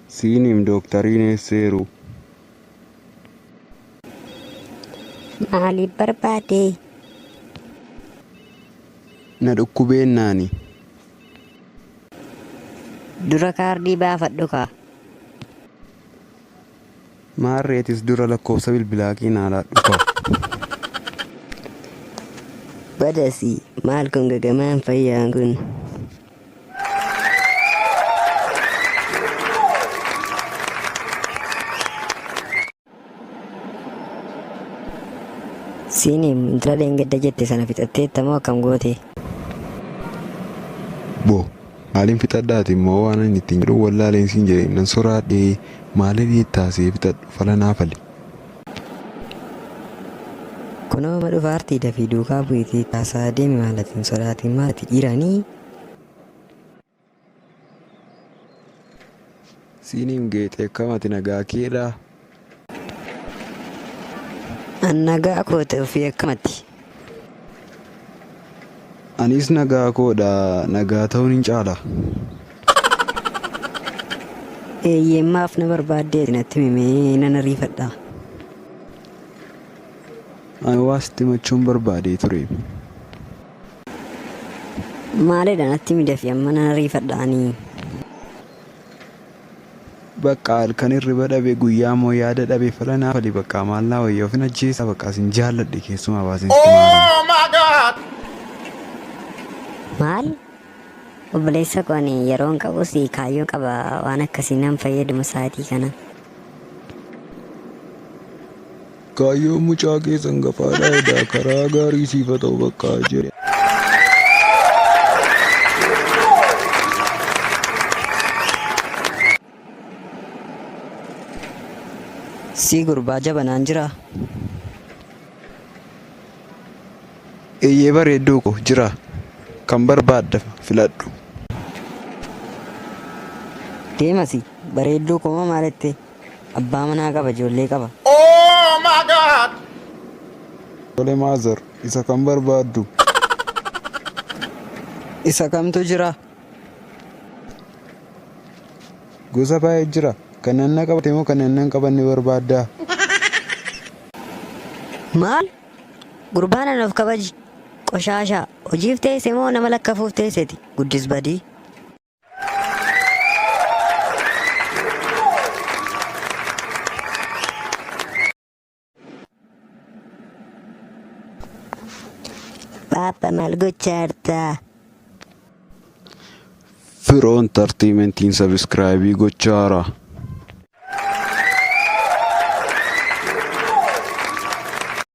Siinim dooktariin eesseeru? Maaliif barbaade? Na dhukkubeennaani. Dura kaardii baafadhu kaa. Maarreetis dura lakkoofsa bilbilaa kee naa laadhu kaa. Badasi maal kun gagamaan fayyaan kun? Siinim intala dheengadda jette sana fixatteetta moo akkam goote? Bo maalin fixadhaati immoo waan ani ittiin jedhu wallaaleen siin jedhe nan soraadhee maalin ittaasee fixadhu fala naa fali. Kunoo ma dhufaartii dafii duukaa bu'iitii taasaa deemi maal ati hin sodaatin maal ati dhiiranii? Siinim geexee akkam ati nagaa keedhaa? An nagaa kooti ofii akkamati? Anis nagaa koodha nagaa ta'uun hin caala. Eeyyeen maaf na barbaaddeeti natti himi mee nan ariifadha. Ani waa sitti himachuun barbaadee ture. Maalidha natti himi dafii amma nan ariifadha ani. Bakka halkan hirriba dhabe guyyaa immoo yaada dhabe fala naa fali bakka maal naa wayya ofin ajjeesaa bakka sin jaalladhe keessumaa baaseen sitti maarama. Maal? Obboleessa koo ani yeroon qabus kaayyoon qaba waan akkasii nan fayyadamu sa'aatii kana. Kaayyoon mucaa keessan gafaadhaa edaa karaa gaarii siif haa ta'u bakka jedhe. Sii gurbaa jabanaan jiraa? Eeyyee bareedduu ko jira kan barbaadda filadhu. Deemasi bareedduu koo moo maal jette? Abbaa manaa qaba ijoollee qaba. Tole mother isa kam barbaaddu? Isa kamtu jira? Gosa baay'ee jira. Kan nanna qabate moo kan nanna hin qabanne barbaaddaa? Maal? Gurbaa nana of kabaji. Qoshaashaa. Hojiif teesse moo nama lakkafuuf teesseti? Guddis badii. Paappa maal gochaa jirta? Firoon tartiimentiin sabiskiraayibii gochaara.